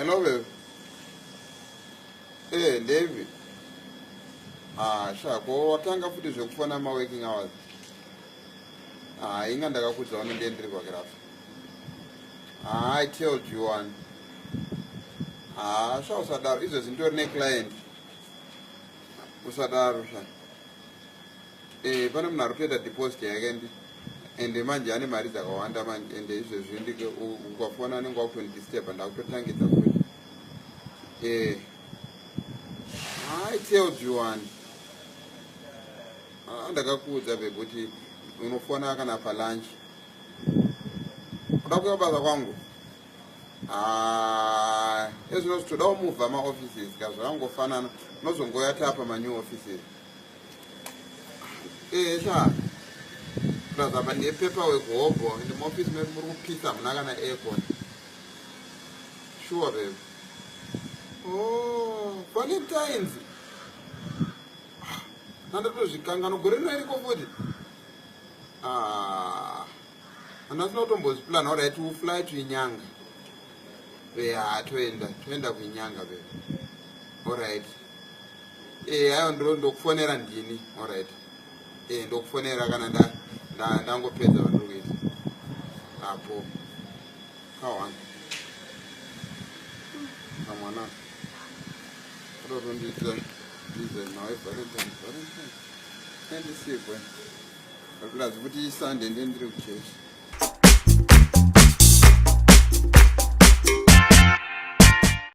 Hello babe. Eh, David. Ah, sha, ko watanga futi zvekufona ma working hours. Ah, inga ndakakudza wani ndiye ndiri kwakirafa. Ah, I told you one. Ah, sha usadaro. Izvozvi nditori ne client. Usadaro sha. Eh, pane munhu ari kutoita deposit yake ndi ende manje ane mari dzakawanda manje ende izvezvi ndike ukafona anenge wakutondidisturba ndakutotangidza futi. Eh. I told you one. Ah, ndakakuudza babe kuti unofona kana palunch. Uda kuuya kubasa kwangu? Ah, ezvino toda kumuvha maoffices ka zvakangofanana unozongouya tapa manew offices. Eh, sha. Plus apa ndiye paperwork hobho ende muoffice medu muri kupisa hamuna kana aircon. Sure babe. Oh, Valentine's. Ndandatozvikangano gore rino iriko futi. Ah. Andasina kutombozviplan alright we'll fly to Inyanga. Yeah, toenda, toenda kuInyanga babe. Alright. Eh, ayo ndo ndokufonera ndini. Alright. Eh, ndokufonera kana nda ndangopedza vandiri kuita. Apo. Kawana. Kamwana. Kutotondiitira design nawe Valentine, Valentine. Andisibwe. Plus kuti iSunday ndiye ndiri kuchechi.